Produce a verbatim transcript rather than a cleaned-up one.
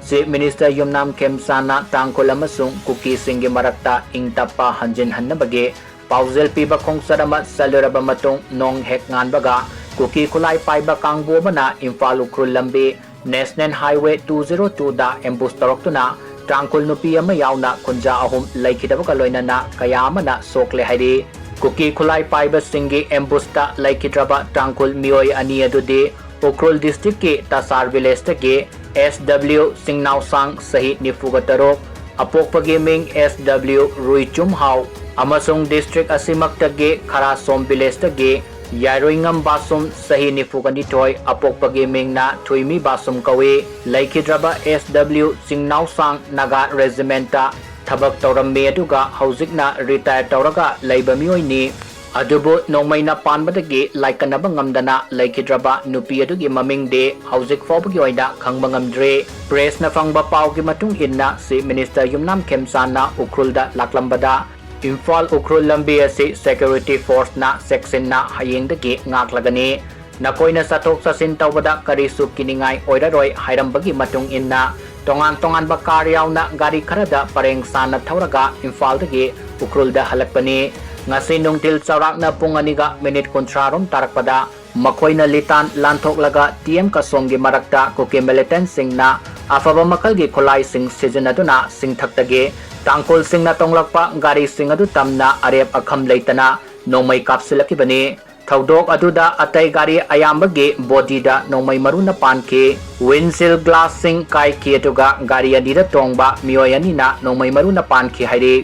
Chief Minister ꯌꯨꯝꯅꯥꯝ ꯈꯦꯝꯆꯥꯟꯅ ꯇꯥꯡꯈꯨꯜ ꯑꯃꯁꯨꯡ ꯀꯨꯀꯤꯁꯤꯡꯒꯤ ꯃꯔꯛꯇ ꯏꯪ ꯇꯞꯄ ꯍꯟꯖꯤꯟꯍꯟꯅꯕꯒꯤ ꯄꯥꯎꯖꯦꯜ ꯄꯤꯕ ꯈꯣꯡꯆꯠ ꯑꯃ ꯆꯠꯂꯨꯔꯕ ꯃꯇꯨꯡ, ꯅꯣꯡ ꯍꯦꯛ ꯉꯥꯟꯕꯒ ꯀꯨꯀꯤ ꯈꯨꯠꯂꯥꯏ ꯄꯥꯏꯕ ꯀꯥꯡꯕꯨ ꯑꯃꯅ ꯏꯝꯐꯥꯜ ꯎꯈ꯭ꯔꯨꯜ ꯂꯝꯕꯤ National Highway two zero two ꯗ ambush ꯇꯧꯔꯛꯇꯨꯅ ꯇꯥꯡꯈꯨꯜ ꯅꯨꯄꯤ ꯑꯃ ꯌꯥꯎꯅ ꯈꯨꯟꯖꯥ ꯑꯍꯨꯝ ꯂꯩꯈꯤꯗꯕꯒ ꯂꯣꯏꯅꯅ ꯀꯌꯥ ꯑꯃꯅ ꯁꯣꯛꯂꯦ ꯍꯥꯏꯔꯤ꯫ ꯀꯨꯀꯤ ꯈꯨꯠꯂꯥꯏ ꯄꯥꯏꯕꯁꯤꯡꯒꯤ ambushꯇ ꯂꯩꯈꯤꯗ꯭ꯔꯕ ꯇꯥꯡꯈꯨꯜ ꯃꯤꯑꯣꯏ ꯑꯅꯤ ꯑꯗꯨꯗꯤ ꯎꯈ꯭ꯔꯨꯜ districtꯀꯤ ꯇꯁꯥꯔ villageꯇꯒꯤ S W ꯆꯤꯡꯅꯥꯎꯁꯥꯡ ꯆꯍꯤ ꯅꯤꯐꯨꯒ ꯇꯔꯨꯛ, ꯑꯄꯣꯛꯄꯒꯤ ꯃꯤꯡ S W ꯔꯨꯏꯆꯨꯝꯍꯥꯎ, ꯑꯃꯁꯨꯡ district ꯑꯁꯤꯃꯛꯇꯒꯤ ꯈꯔꯥꯁꯣꯝ villageꯇꯒꯤ ꯌꯥꯏꯔꯣꯏꯉꯝ ꯕꯥꯁꯨꯝ ꯆꯍꯤ ꯅꯤꯐꯨꯒ ꯅꯤꯊꯣꯏ, ꯑꯄꯣꯛꯄꯒꯤ ꯃꯤꯡꯅ ꯊꯨꯏꯃꯤ ꯕꯥꯁꯨꯝ ꯀꯧꯏ꯫ ꯂꯩꯈꯤꯗ꯭ꯔꯕ S W ꯆꯤꯡꯅꯥꯎꯁꯥꯡ ꯅꯥꯒꯥ regimentꯇ ꯊꯕꯛ ꯇꯧꯔꯝꯃꯤ, ꯑꯗꯨꯒ ꯍꯧꯖꯤꯛꯅ retire ꯇꯧꯔꯒ ꯂꯩꯕ ꯃꯤꯑꯣꯏꯅꯤ꯫ ꯑꯗꯨꯕꯨ ꯅꯣꯡꯃꯩꯅ ꯄꯥꯟꯕꯗꯒꯤ ꯂꯥꯏꯀꯠꯅꯕ ꯉꯝꯗꯅ ꯂꯩꯈꯤꯗ꯭ꯔꯕ ꯅꯨꯄꯤ ꯑꯗꯨꯒꯤ ꯃꯃꯤꯡꯗꯤ ꯍꯧꯖꯤꯛ ꯐꯥꯎꯕꯒꯤ ꯑꯣꯏꯅ ꯈꯪꯕ ꯉꯝꯗ꯭ꯔꯤ꯫ Pressꯅ ꯐꯪꯕ ꯄꯥꯎꯒꯤ ꯃꯇꯨꯡ ꯏꯟꯅ, Chief Minister ꯌꯨꯝꯅꯥꯝ ꯈꯦꯝꯆꯥꯟꯅ ꯎꯈ꯭ꯔꯨꯜꯗ ꯂꯥꯛꯂꯝꯕꯗ, ꯏꯝꯐꯥꯜ ꯎꯈ꯭ꯔꯨꯜ ꯂꯝꯕꯤ ꯑꯁꯤ security forceꯅ ꯆꯦꯛꯁꯤꯟꯅ ꯍꯌꯦꯡꯗꯒꯤ ꯉꯥꯛꯂꯒꯅꯤ꯫ ꯅꯈꯣꯏꯅ ꯆꯠꯊꯣꯛ ꯆꯠꯁꯤꯟ ꯇꯧꯕꯗ ꯀꯔꯤꯁꯨ ꯀꯤꯅꯤꯡꯉꯥꯏ ꯑꯣꯏꯔꯔꯣꯏ ꯍꯥꯏꯔꯝꯕꯒꯤ ꯃꯇꯨꯡ ꯏꯟꯅ, ꯇꯣꯉꯥꯟ ꯇꯣꯉꯥꯟꯕ car ꯌꯥꯎꯅ ꯒꯥꯔꯤ ꯈꯔꯗ ꯄꯔꯦꯡ ꯁꯥꯟꯅ ꯊꯧꯔꯒ ꯏꯝꯐꯥꯜꯗꯒꯤ ꯎꯈ꯭ꯔꯨꯜꯗ ꯍꯜꯂꯛꯄꯅꯤ꯫ ꯉꯁꯤ ꯅꯨꯡꯊꯤꯜ ꯆꯥꯎꯔꯥꯛꯅ ꯄꯨꯡ ꯑꯅꯤꯒ minute ꯀꯨꯟꯊ꯭ꯔꯥ ꯔꯣꯝ ꯇꯥꯔꯛꯄꯗ ꯃꯈꯣꯏꯅ ꯂꯤꯇꯥꯟ ꯂꯥꯟꯊꯣꯛꯂꯒ T M ꯀꯁꯣꯝꯒꯤ ꯃꯔꯛꯇ ꯀꯨꯀꯤ militantꯁꯤꯡꯅ ꯑꯐꯕ ꯃꯈꯜꯒꯤ ꯈꯨꯠꯂꯥꯏꯁꯤꯡ ꯁꯤꯖꯤꯟꯅꯗꯨꯅ ꯆꯤꯡꯊꯛꯇꯒꯤ ꯇꯥꯡꯈꯨꯜꯁꯤꯡꯅ ꯇꯣꯡꯂꯛꯄ ꯒꯥꯔꯤꯁꯤꯡ ꯑꯗꯨ ꯇꯝꯅ ꯑꯔꯦꯞ ꯑꯈꯝ ꯂꯩꯇꯅ ꯅꯣꯡꯃꯩ ꯀꯥꯞꯁꯤꯜꯂꯛꯈꯤꯕꯅꯤ꯫ ꯊꯧꯗꯣꯛ ꯑꯗꯨꯗ ꯑꯇꯩ ꯒꯥꯔꯤ ꯑꯌꯥꯝꯕꯒꯤ bodyꯗ ꯅꯣꯡꯃꯩ ꯃꯔꯨꯅ ꯄꯥꯟꯈꯤ꯫ Windshield glassꯁꯤꯡ ꯀꯥꯏꯈꯤ, ꯑꯗꯨꯒ ꯒꯥꯔꯤ ꯑꯅꯤꯗ ꯇꯣꯡꯕ ꯃꯤꯑꯣꯏ ꯑꯅꯤꯅ ꯅꯣꯡꯃꯩ ꯃꯔꯨꯅ ꯄꯥꯟꯈꯤ ꯍꯥꯏꯔꯤ꯫